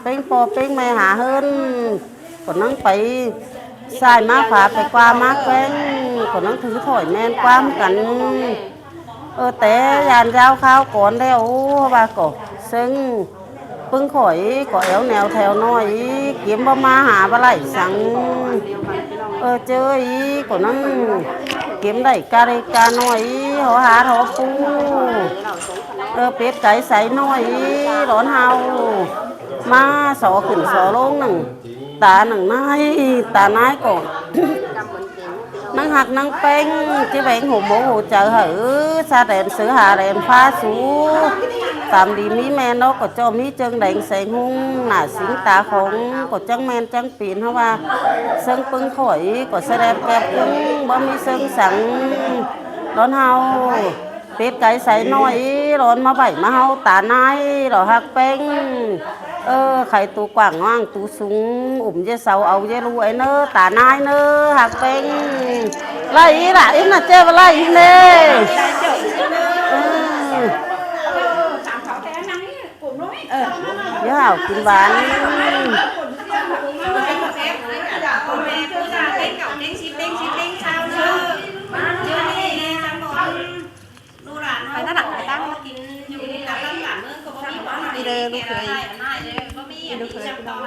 ເປັນພໍ່ເປັນແມ່ຫາເຮືອນ ກໍຍັງໄປຊ້າຍມາຂວາ ໄປຂວາມາແຂວງ ກໍຍັງຖືຖ້ອຍແມ່ນຄວາມກັນ. ເອີ ແຕ່ຢ້ານຍາວຄາວກ່ອນແລ້ວ ວ່າກໍເຊິ່ງປຶ້ງຂ້ອຍກໍແອວແນວແຖວນ້ອຍ ກຽມບໍ່ມາຫາບໍ່ໄດ້ສັງ. ເອີ ເຈີອີ ກໍຍັງກຽມໄດ້ກາເລັກການ້ອຍ ຫໍຫາຫໍປູ. ເອີ ເປັດໄກ່ໄຊນ້ອຍ ດອນເຮົາ ມາສໍຂຶ້ນສໍລົງໜຶ່ງຕາໜຶ່ງນາຍ ຕານາຍກໍ ນັ່ງຮັກນັ່ງແປ້ງ ຈິແຫວງຫົວໝົກຫົວໃຈໃຫ້ ເອີ ຊາແດນເສືອຫາແດນຟ້າສູ ຕາມດີມີແມ່ນເນາະ ກໍເຈົ້າມີເຈິງແດງແສງຮຸ່ງ ໜ້າສິງຕາຂອງ ກໍຈັ່ງແມ່ນຈັ່ງເປັນ ເຮົາວ່າເຊິ່ງປຶ້ງຂ້ອຍ ກໍສະແດນແກບກຸ້ງ ບໍ່ມີເຊິ່ງສັງ ດອນເຮົາ. ເປັດໄກ່ໄຊນ້ອຍ ດອນມາໄຫວ້ມາເຮົາ ຕານາຍ ດອກຮັກແປ້ງ ເອີ ໄຂ່ຕູກວ້າງຫວ່າງຕູສູງ ອຸ້ມເຢເຊົາເອົາເຢລູ ໄອ້ເນີ ຕານາຍເນີ ຮັກແປ້ງ. ໄລ່ອີ່ລະ ອີ່ນະ ເຈ້ວ່າໄລ່ອີ່ເນ ເອີ ຢ່າຫາວກິນຫວານ. ໄປທາງຫຼັງ ໄປຕັ້ງ ນີ້ເດີລູກເຂີຍ ນີ້ລູກເຂີຍ ພີ່ນ້ອງ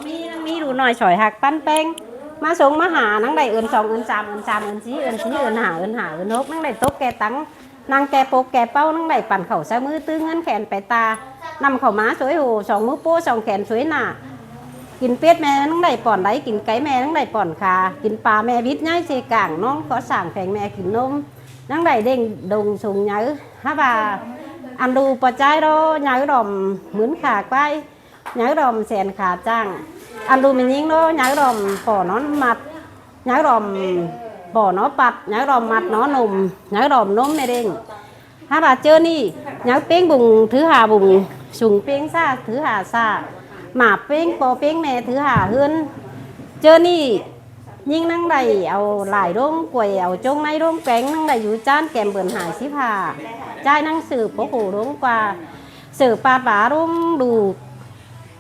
ມີ ມີລູກນ້ອຍຊ່ອຍຮັກປັ້ນແປ້ງ ມາສົ່ງມາຫາ ນັ່ງໄດ້ເອີ້ນສອງ ເອີ້ນສາມ ເອີ້ນສີ່ ເອີ້ນຫ້າ ເອີ້ນຫົກ ນັ່ງໄດ້ຕົກແກ່ຕັງ ນັ່ງແກ່ປົກແກ່ເປົ້າ ນັ່ງໄດ້ປັ້ນເຂົ້າໃສ່ມື ຕື້ເງິນແຂນໄປຕາ ນຳເຂົ້າມາຊ່ວຍໂຫ ສອງມືໂປ້ສອງແຂນຊ່ວຍໜ້າ ກິນເປັດແມ່ນັ່ງໄດ້ປ້ອນໄດ ກິນໄກ່ແມ່ນັ່ງໄດ້ປ້ອນຂາ ກິນປາແມ່ວິດຍ້າຍເຊກາງ ນ້ອງກໍສ້າງແຜງແມ່ກິນນົມ ນັ່ງໄດ້ເດັ່ງດົງສູງໃຫຍ່ ຫາວ່າ ອັນດູປະຈາຍໂລ ໃຫຍ່ດອມໝື່ນຂາຄວາຍ ໃຫຍ່ດອມແສນຂາຊ້າງ ອັນດູແມ່ຍິງໂລ ໃຫຍ່ດອມປໍນອນມັດ ໃຫຍ່ດອມປໍນອປັດ ໃຫຍ່ດອມມັດນອນົມ ໃຫຍ່ດອມນົມແມ່ເດັ່ງ ຫາວ່າເຈີນີ້ ໃຫຍ່ເປັງບຸງຖືຫາບຸງ ສູງເປັງຊາຖືຫາຊາ ໝາເປັງພໍ່ເປັງແມ່ຖືຫາເຮືອນ ເຈີນີ້ ຍິງນັ່ງໄດ້ເອົາຫຼາຍໂລງ ກວຍເອົາຈົງໃນໂລງແກງ ນັ່ງໄດ້ຢູ່ຈານແກມເບິ່ນຫ້າສິບຫ້າ ຈ່າຍນັ່ງສືບໂອ້ໂຫໂລງກວ່າ ເສີບປາດຫວາໂລງດູ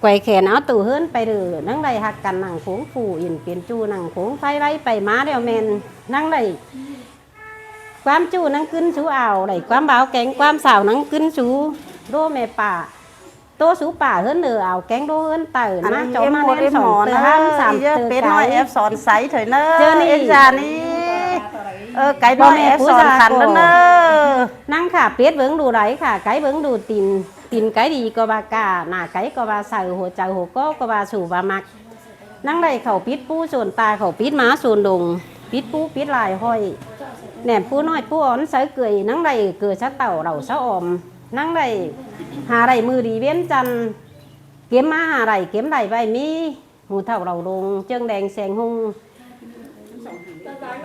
ກວຍແຂນເອົາຕູ້ເຮືອນໄປເດີ ນັ່ງໄດ້ຮັກກັນນັ່ງໂຄງຄູ່ ອິນເປັນຈູ່ນັ່ງໂຄງໄຟໄວໄປມາແລ້ວແມ່ນ ນັ່ງໄດ້ ຄວາມຈູ້ນັ່ງກຶນຊູອາວ ໄດ້ຄວາມບ່າວແກງຄວາມສາວນັ່ງກຶນຊູ ໂດແມ່ປ້າ ໂຕຊູປ້າເຮືອນເດີ ອາວແກງໂດເຮືອນເຕີ ມາຈອມມາແນນສອງເຕີຫ້າມສາມເຕີ ເປັນນ້ອຍແອບສອນໃສເຖີຍເນີ ເຈີນີ້ ເອັນຈານີ້ ເອີ ໄກ່ນ້ອຍແອບສອນຂັນເດີ ນັ່ງຂ້າເປັດເບິ່ງດູໄດ ຂ້າໄກ່ເບິ່ງດູຕີນ ຕີນໄກ່ດີກໍວ່າກ້າ ໜ້າໄກ່ກໍວ່າໃສ ຫົວໃຈຫົວກໍກໍວ່າສູ້ວ່າມັກ ນັ່ງໄດ້ເຂົ້າປິດປູໂສນຕາ ເຂົ້າປິດໝາໂສນດົງ ປິດປູປິດລາຍຫ້ອຍ ແໜມປູນ້ອຍປູອ່ອນໃສ່ເກືອຍ ນັ່ງໄດ້ເກືອສະເຕົ້າເຫຼົ້າສະອອມ ນັ່ງໄດ້ຫາໄດ້ມື້ດີວຽນຈັນ ເກັບມາຫາໄດ້ເກັບໄດ້ໄວ້ມີ ໝູ່ເຖົ້າເຫຼົ່າດົງ ເຈິງແດງແສງຮຸ່ງ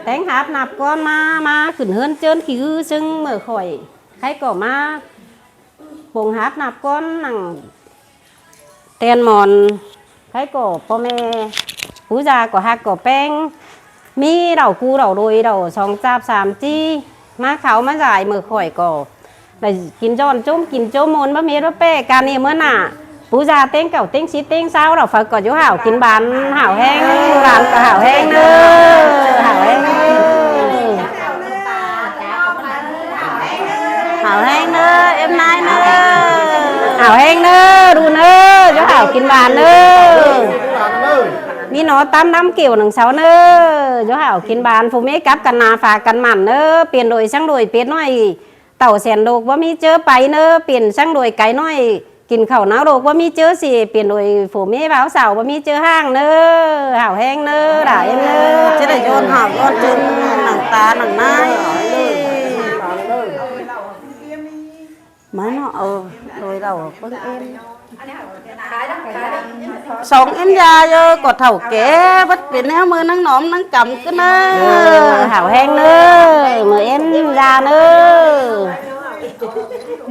ແຕງຫາບນັບກ້ອນມາ ມາຂຶ້ນເຮືອນເຈີນຂີ້ຮືຊຶງເມື່ອຂ້ອຍ ໃຜກໍມາ ປົງຫາບນັບກ້ອນນັ່ງ ແຕ່ນໝອນ ໃຜກໍພໍ່ແມ່ ປູຢາກໍຮັກກໍແປ້ງ ມີເຫຼົ່າກູເຫຼົ່າໂດຍເຫຼົ່າສອງຈາບສາມຈີ ມາເຂົ້າມາຢາຍ ເມື່ອຂ້ອຍກໍໄດ້ກິນຈ້ອນຈົ່ມກິນຈົ່ມມົນ ບະເມັດບະແປການນີ້ເມື່ອໜ້າ ປູຢາເຕັງເກົ້າເຕັງສິບເຕັງຊາວ ເຮົາເຝົ້າກໍຢູ່ຫາວກິນບານ ຫາວແຮງ ລູກຫຼານກໍຫາວແຮງເດີ ຫາວແຮງເດີ ຫາວແຮງເດີ ເອັມນາຍເດີ ຫາວແຮງເດີ ດູເດີ ຢູ່ຫາວກິນບານເດີ ມີໜໍ່ຕຳນ້ຳກ່ຽວໜຶ່ງເຊົາເດີ ຢູ່ຫາວກິນບານ ຜູ້ມີກັບກັນໜາຝາກກັນໝັ້ນເດີ ປ່ຽນໂດຍສັງໂດຍເປັດນ້ອຍ ເຕົ້າແສນໂດກບໍ່ມີເຈີໄປເນີ ເປັນສັງໂດຍໄກ່ນ້ອຍ ກິນເຂົ້ານາໂດກບໍ່ມີເຈີຊິ ເປັນໂດຍຜົວເມບ່າວສາວບໍ່ມີເຈີຫ້າງເນີ ຫາວແຮງເນີ ຫຼາຍເອີ ຈະໄດ້ຍ້ອນຫາວຍ້ອນເຈີໜັງຕາໜັງນາຍ ມາເນາະ ເອີ ໂດຍເຮົາເບິ່ງເອງ ສອງເອັນຍາເອີ ກໍເຖົ້າແກ່ ບັດເປັນແນວມືນາງໜອມນາງກຳຂຶ້ນເນີ ເອີ ຫາວແຮງເນີ ມືເອັນຍາເນີ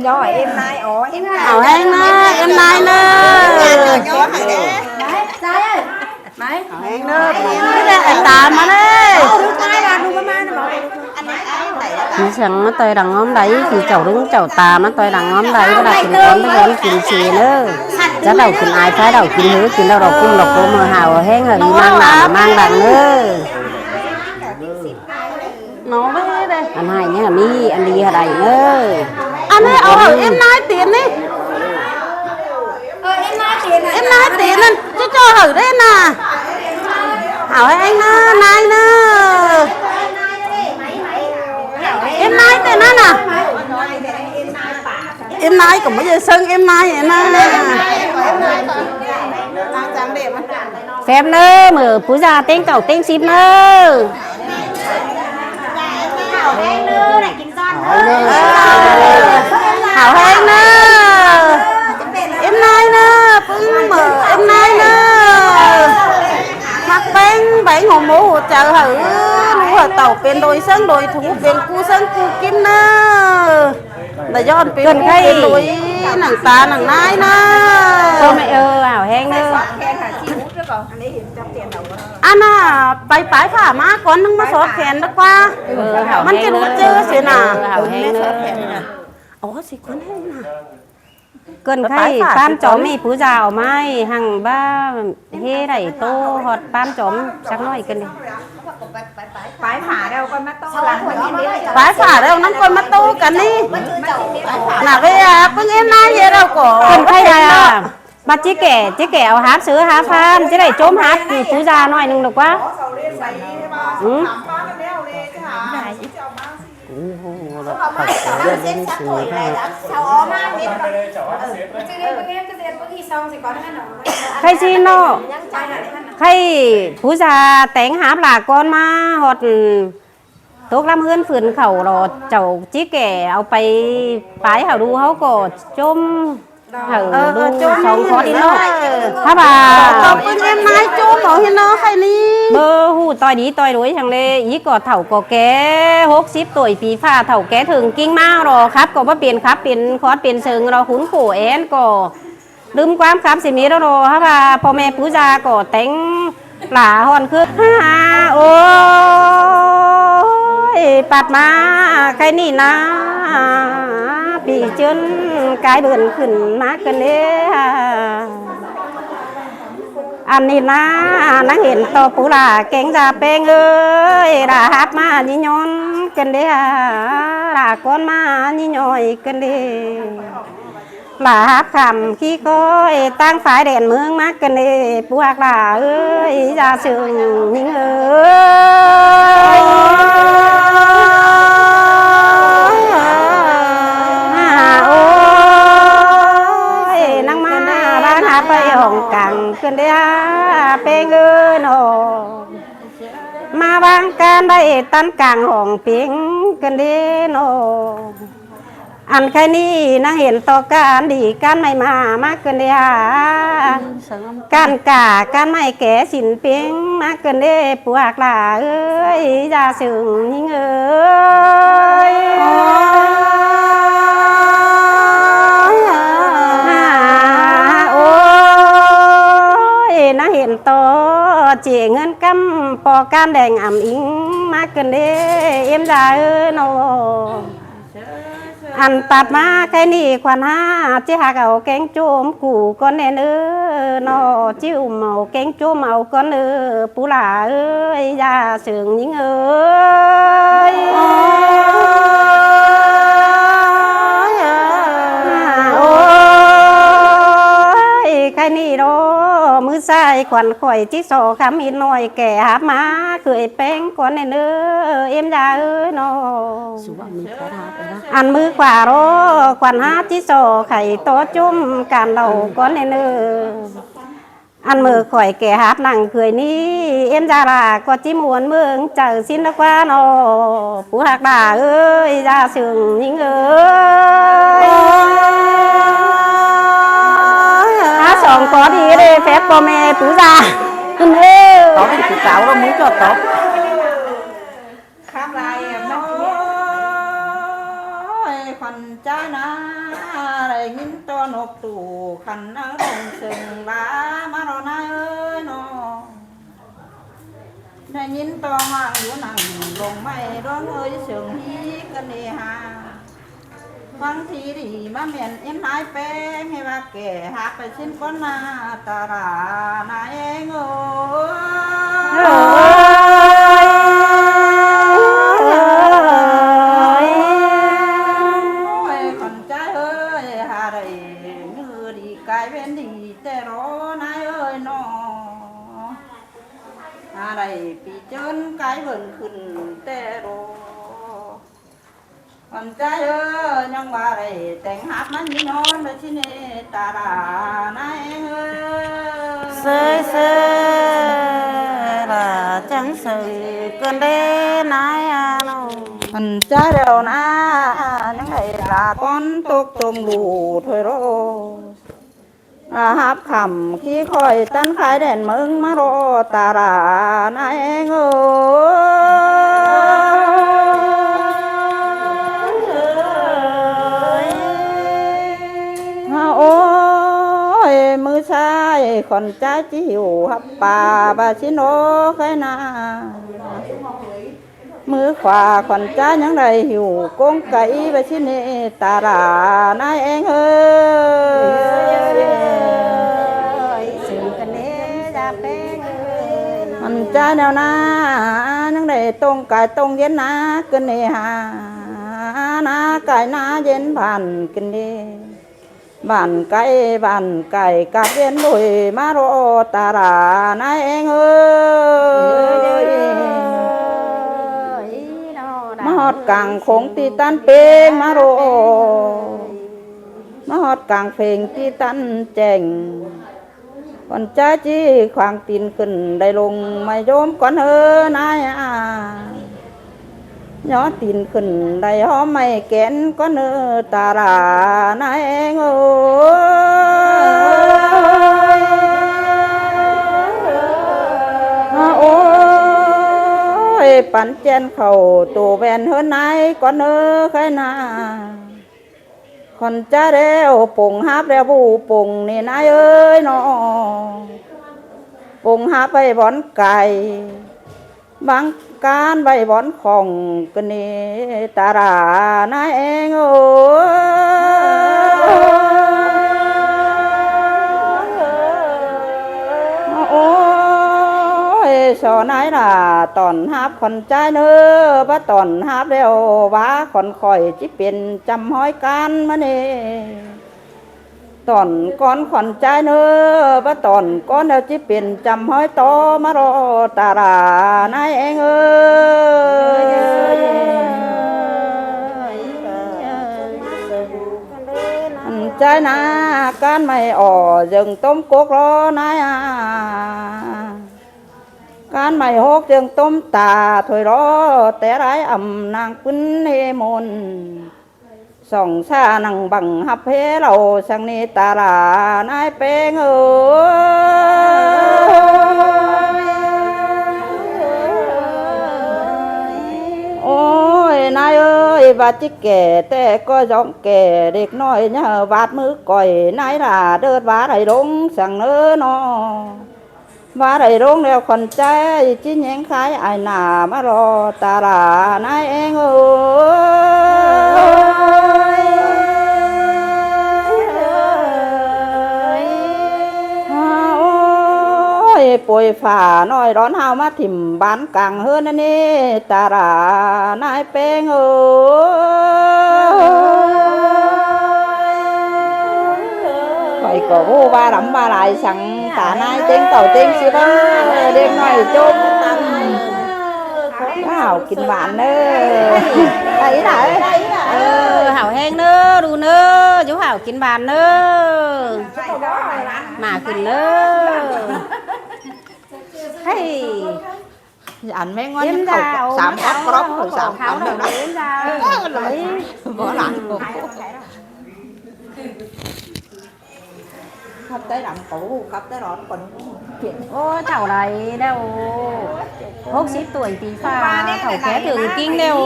ຫາວແຮງເນີ ເອັນນາາຍເນີ ຫາວແຮງເນີ ໄອ້ຕາມາເລີຍ ມີສັງມາຕ່ອຍຫຼັງງອມໃດ ທີ່ເຈົ້າລຸງເຈົ້າຕາມາຕ່ອຍຫຼັງງອມໃດ ບໍ່ໄດ້ເປັນຄົນບໍ່ໄດ້ກິນເສເດີ ຈະເດົາກິນອາຍ ພາເດົາກິນເຫີ ກິນເຫຼົ້າເດົາກຸ້ມເຫຼົ້າໂກມເຫີ ຫາວແຮງເຫີ ມີມາງໜາມາງດັງເດີ. ເນາະ ເດ້ ອັນໃຫ້ນີ້ມີອັນດີໃດເດີ ອັນນີ້ເອົາເອີນນາຍຕີນນີ້ ເອີນນາຍຕີນນັ້ນ ເຈົ້າເຈົ້າເຮີເດ້ນະ ເອົາໃຫ້ນາ ນາຍນາ ເອັມນາຍແຕ່ນັ້ນນະ ເອັມນາຍກໍບໍ່ໄດ້ເຊິ່ງເອັມນາຍນະ ແຟມເດີ ມື້ປູຊາເຕັງເກົ້າເຕັງສິບເດີ. ເອີ ເອົາແຮງເດີ ເອັມນາຍເດີ ປຶ້ງເມີເອັມນາຍເດີ ມັກແປ້ງແບງຫົວໂມຫົວໃຈເຮີ ລູກເຮີເຕົ້າເປັນໂດຍເຊິ່ງໂດຍຖູເປັນກູເຊິ່ງກູກິນເດີ ລະຍ້ອນເປັນ ເປັນໂດຍໜັງຕາໜັງນາຍເດີ ເອີ ເອົາແຮງເດີ. ອັນນ່າ ໄປປາຍຜ້າມາກ່ອນ ຈັ່ງມາສອດແຂນດີກວ່າ ເອີ ມັນຈະຮູ້ຈື່ຊິນະ ເອີ ເອົາແຮງເດີ ອໍ ຊິກ່ອນແຮງນະ ເກີນໄຂ້ປານຈອມມີຜູ້ຢາວໄມ້ ຮັ່ງບ້າເຮໄດ້ໂຕຮອດປານຈອມສັກໜ້ອຍເກີນເດ ປາຍຜ້າແລ້ວກ່ອນມາໂຕ ປາຍຜ້າແລ້ວນຳກ່ອນມາໂຕກັນນີ້ ນະເວຍາປຶ້ງເອັນນາຍເຮແລ້ວກໍ ເກີນໄຂ້ໄດ້ ບາດຈິແກ່ ຈິແກ່ເອົາຫາບເສືອຫາຟາມ ຈະໄດ້ໂຈມຫາບປູຢາໜ້ອຍໜຶ່ງດອກວ່າ ອື ໃຜຊິເນາະ ໃຜຜູ້ຊາແຕ່ງຫາບຫຼາກ່ອນມາຮອດ ຕົກລຳເຮືອນຝືນເຂົາລະ ເຈົ້າຈິແກ່ເອົາໄປປາຍເຮົາດູ ເຮົາກໍຈົ່ມເຮົາດູສອງຄົນເນາະ ຖ້າວ່າ ຂອບຄຸນແມ່ນາຍຈົ່ມເອົາເຮເນາະ ໃຄນີ້ ບໍ່ຮູ້ຕ່ອຍດີຕ່ອຍໂດຍຫຍັງເລີຍ ອີກກໍເຖົ້າກໍແກ່ ຫົກສິບໂຕຍປີຟ້າ ເຖົ້າແກ່ເຖິງກິ່ງມາລະ ຂັບກໍບໍ່ເປັນ ຂັບເປັນຄອດເປັນເຊີງລະ ຂຸນໂຄແອນກໍ ລືມຄວາມຄຳຊິມີໂດໂດ ເຮົາວ່າພໍ່ແມ່ປູຢາກໍແຕ່ງຫຼາຮ້ອນຄື ໂອ້ຍ ປັດມາໄກນີ້ນາ ປີເຈິນກາຍເບິ່ນຂຶ້ນມາເກີນເດ້ ອັນນີ້ນາ ນາງເຫັນຕໍ່ປູຫຼາແກງຢາແປ້ງເອີຍ ຫຼາຮັບມາຍິນຍອນເກີນເດ້ ຫຼາກ່ອນມາຍິນຍ້ອຍເກີນເດ້. ລາຮັບຄຳຂີ້ຄ້ອຍ ຕ່າງຝ່າຍແດນເມືອງມາກະເນ ພວກຫຼາເອີຍ ຢ່າເຊິ່ງຍິງເອີຍ ໂອ້ຍ ນາງມາບ້ານຫາໄປຫ້ອງກາງ ເກີນເດ້ ເປັງເອີຍເນາະ ມາວາງການໄດ້ຕັນກາງຫ້ອງເປັງ ເກີນເດ້ເນາະ. ອັນໄຄນີ້ນາງເຫັນຕໍ່ການດີການໄມ້ມາ ມາເກີນເດ້ ການກາການໄມ້ແກ່ສິນເປັງ ມາເກີນເດ້ ພວກຫຼາເອີຍ ຢ່າເຊິ່ງຍິງເອີຍ ໂອ້ຍ ນາງເຫັນຕໍ່ເຈເງິນກຳ ປໍການແດງອຳອິງ ມາເກີນເດ້ ເອັມຢາເອີຍເນາະ. ອັນຕັດມາໄຄນີ້ຂວັນຫາ ຊິຫາກເອົາແກງໂຈມກູ່ກ່ອນແນ່ເນີເນາະ ຈິອຸ້ມເອົາແກງໂຈມເອົາກ່ອນເນີ ປູຫຼາເອີຍ ຢ່າເຊິ່ງຍິງເອີຍ ໂອ້ຍ ໄຄນີ້ເນາະ ມືຊ້າຍຂວັນຂ້ອຍ ຈິຊໍຄຳອິດນ້ອຍ ແກ່ຫາບມາເຄີຍແປ້ງກ່ອນແນ່ເນີ ເອັມຢາເອີຍເນາະ. ອັນມືຂວາລໍຂວັນຫາຈິຊໍໄຂ່ຕໍ່ຈຸ້ມການເລົ່າກ່ອນແນ່ເນີ ອັນເມີຂ້ອຍແກ່ຮັບນັ່ງເຄີຍນີ້ ເອັມຢາລາກໍຈິມ່ວນເມືອງເຈົ້າສິນລະກວ່າເນາະ ຜູ້ຮັກຫຼາເອີຍ ຢ່າເຊິ່ງຍິງເອີຍ ຫາສອງກໍດີເດ້ ແຟບພໍ່ແມ່ປູຢາ ເອີ ເຂົາເປັນຜູ້ສາວລະມືຈອດຕອບ ຄຳລາຍແອມນະ ໂອ້ຍ ຂວັນຈ້ານາ ໄດ້ຍິນຕົວນົກຕູ່ ຂັນນາລົງເຊິ່ງລາມາເນາະນາເອີຍເນາະ ໄດ້ຍິນຕ້ອງຫວ່າງຢູ່ນັ້ນ ລົງໄມ້ດອງເອີຍເຊິ່ງຮີກະເນຫາ ຟັງທີ່ດີມາແມ່ນເອັນນາຍແປງ ໃຫ້ວ່າແກ່ຫາກໄປເຊັ່ນກ່ອນໜ້າ ຕາລານາແອງເອີຍ ເອີຍ ໂອ້ຍ ຂວັນໃຈເອີຍ ຫາໄດ້ມື້ດີກາຍເວັນດີແຕ່ລໍນາຍເອີຍນໍ ຫາໄດ້ປີເຈິນກາຍເບິ່ງຂຶ້ນແຕ່ລໍ ຂວັນໃຈເອີຍ ຍັງວ່າໄດ້ແຕ່ງຮັບມາມີນອນໄດ້ຊິເນ ຕາລານາແອງເອີຍ ເຊີຍ ເຊີຍ ລະຈັ່ງເຊີຍເກີນເດນາຍອາໂນ ຂວັນໃຈແລ້ວນາ ຍັງໄດ້ລາກ່ອນຕົກຕົງລູດໂທຍໂລ ລະຮັບຄຳຂີ້ຂ້ອຍຕັນຂາຍແດນເມືອງມາລໍ ຕາລານາແອງເອີຍ ໂອ້ຍ ມືຊ້າຍຂວັນໃຈຈິຫິ້ວຮັບປາບາຊິໂນໄຄນາ ມືຂວາຂວັນໃຈຍັງໄດ້ຫິ້ວກົງໄກໄປຊິເນ ຕາລານາແອງເອີຍ ເຊິ່ງກັນເນຢາແປງເອີຍ ຂວັນໃຈແນວນາ ຍັງໄດ້ຕົງກາຍຕົງເຢັນນາ ກັນເນຫາ ນາກາຍນາເຢັນບ້ານກັນເນ ບ້ານໄກບ້ານໄກກັບເວັນໂດຍມາລໍ ຕາລານາແອງເອີຍ ມາຮອດກາງໂຂງທີ່ຕັນເປງມາລໍ ມາຮອດກາງເພງທີ່ຕັນແຈ້ງ ຂວັນໃຈຈິຂວາງຕີນຂຶ້ນໄດ້ລົງມາໂຍມກ່ອນເອີນາຍອາ ຍໍຕີນຂຶ້ນໄດ້ຫອມໄມ້ແກນກ່ອນເອີ ຕາລານາແອງເອີຍ ໂອ້ຍ ປັນແຈນເຂົ້າໂຕແວ່ນເຮີນາຍກ່ອນເອີ ໄຄນາ ຂວັນໃຈແລ້ວ ປົງຮັບແລ້ວຜູ້ປົງນີ້ນາຍເອີຍນໍ ປົງຮັບໄວ້ບ່ອນກາຍ ບາງການໄວ້ບ່ອນຂອງກະເນ ຕາລານາແອງເອີຍ ໂອ້ຍ ຊໍນາຍຫຼ້າ ຕ້ອນຮັບຂວັນໃຈເນີ ບໍ່ຕ້ອນຮັບແລ້ວວ່າຂວັນຂ້ອຍຊິເປັນຈຳຫ້ອຍການມະເນ ຕ້ອນກ່ອນຂວັນໃຈເນີ ບໍ່ຕ້ອນກ່ອນແລ້ວຊິເປັນຈຳຫ້ອຍຕໍ່ມາລໍ ຕາລານາຍແອງເອີຍ ອັນໃຈນາ ການໄມ້ອໍເຢິງຕົ້ມກົກລໍນາຍອາ ການໄມ້ຫົກເຢິງຕົ້ມຕາ ຖ້ວຍລໍແຕ່ຫຼາຍອຳນາງປືນເຮມົນ ສ່ອງຊານັ່ງບັງຮັບເພເຫຼົ່າສັງນີຕາລານາຍແປງເອີຍ ໂອ້ຍ ນາຍເອີຍ ບາດຈິແກ່ແຕ່ກໍຍອມແກ່ ເດັກນ້ອຍຍາວບາດມືກ້ອຍ ນາຍຫຼ້າເດີດວ່າໄດ້ລົງສັງເນີນໍ ວ່າໄດ້ລົງແລ້ວຂວັນໃຈ ຈິແຍງຄາຍອາຍໜ້າມາລໍຕາລານາຍແອງເອີຍ ໂອ້ຍ ໂປຍຟ້ານ້ອຍຮ້ອນຫາວມາຖິ້ມບ້ານກາງເຮືອນອັນນີ້ ຕາລານາຍແປງເອີຍ ຂ້ອຍກໍຮູ້ວ່າລຳວ່າຫຼາຍສັງ ຕານາຍເຕັງເກົ້າເຕັງສິບ ເອີ ເດັກນ້ອຍຈົມ ເອີ ຫາວກິນຫວານເດີ ໄດ້ລະ ເອີ ຫາວແຮງເດີ ດູເດີ ຢູ່ຫາວກິນຫວານເດີ ມາຂຶ້ນເດີ ເຮີ້ຍ ອັນແມ່ງອນຍັງເຂົ້າສາມກັບກຣອບ ເຂົ້າສາມອັນເດີ ເອີ ບໍ່ຫຼາຍ ຂອບໃຈຫຼາຍ ເຂົາຮູ້ກັບແຕ່ລອນກ່ອນ ໂອ້ ເຖົ້າໃດແລ້ວ ຫົກສິບຕົວປີຟ້າ ເຖົ້າແກ່ເຖິງຈິງແລ້ວ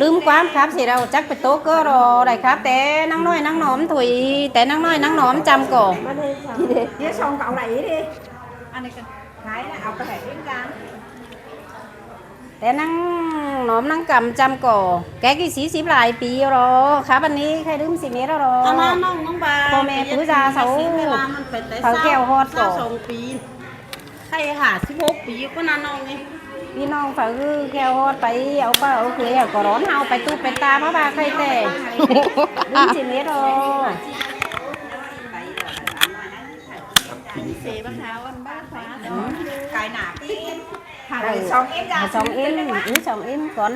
ລືມຄວາມຄັບເສຍແລ້ວ ຈັກໄປໂຕເກີດໃດຄັບ ແຕ່ນາງນ້ອຍນາງໜອມທຸຍ ແຕ່ນາງນ້ອຍນາງໜອມຈຳກໍ ດຽວສອງເຂົາໃດເດ ອັນນີ້ກໍຂາຍນະ ເອົາໄປໃຫ້ເປັນການ ແຕ່ນັ່ງໜອມນັ່ງກຳຈຳກໍ ແກກອີ່ສີ່ສິບຫຼາຍປີແລ້ວເນາະ ຄາບອັນນີ້ໃຄ່ລືມສິເມດແລ້ວເນາະ ອັນນັ້ນນ້ອງ ນ້ອງບາ ພໍ່ແມ່ປູ່ຍ່າເຖົ້າ ເຖົ້າແຂ້ວຮອດກໍ ຊາວສອງປີ ໃຄ່ຫ້າສິບຫົກປີພຸ້ນນະນ້ອງນີ້ ພີ່ນ້ອງຝາກຄືແຂ້ວຮອດໄປ ເອົາປາເອົາເຂຍເອົາກະຮ້ອນເຮົາໄປຕູບໄປຕາ ເພາະວ່າໃຄ່ແຕ່ລືມສິເມດແລ້ວເນາະ ເສບັກຂາວອັນບ້າຂວາ ກາຍໜ້າ ໃຫ້ສອງເອັມ ໃຫ້ສອງເອັມ ເອີ ສອງເອັມກ່ອນ.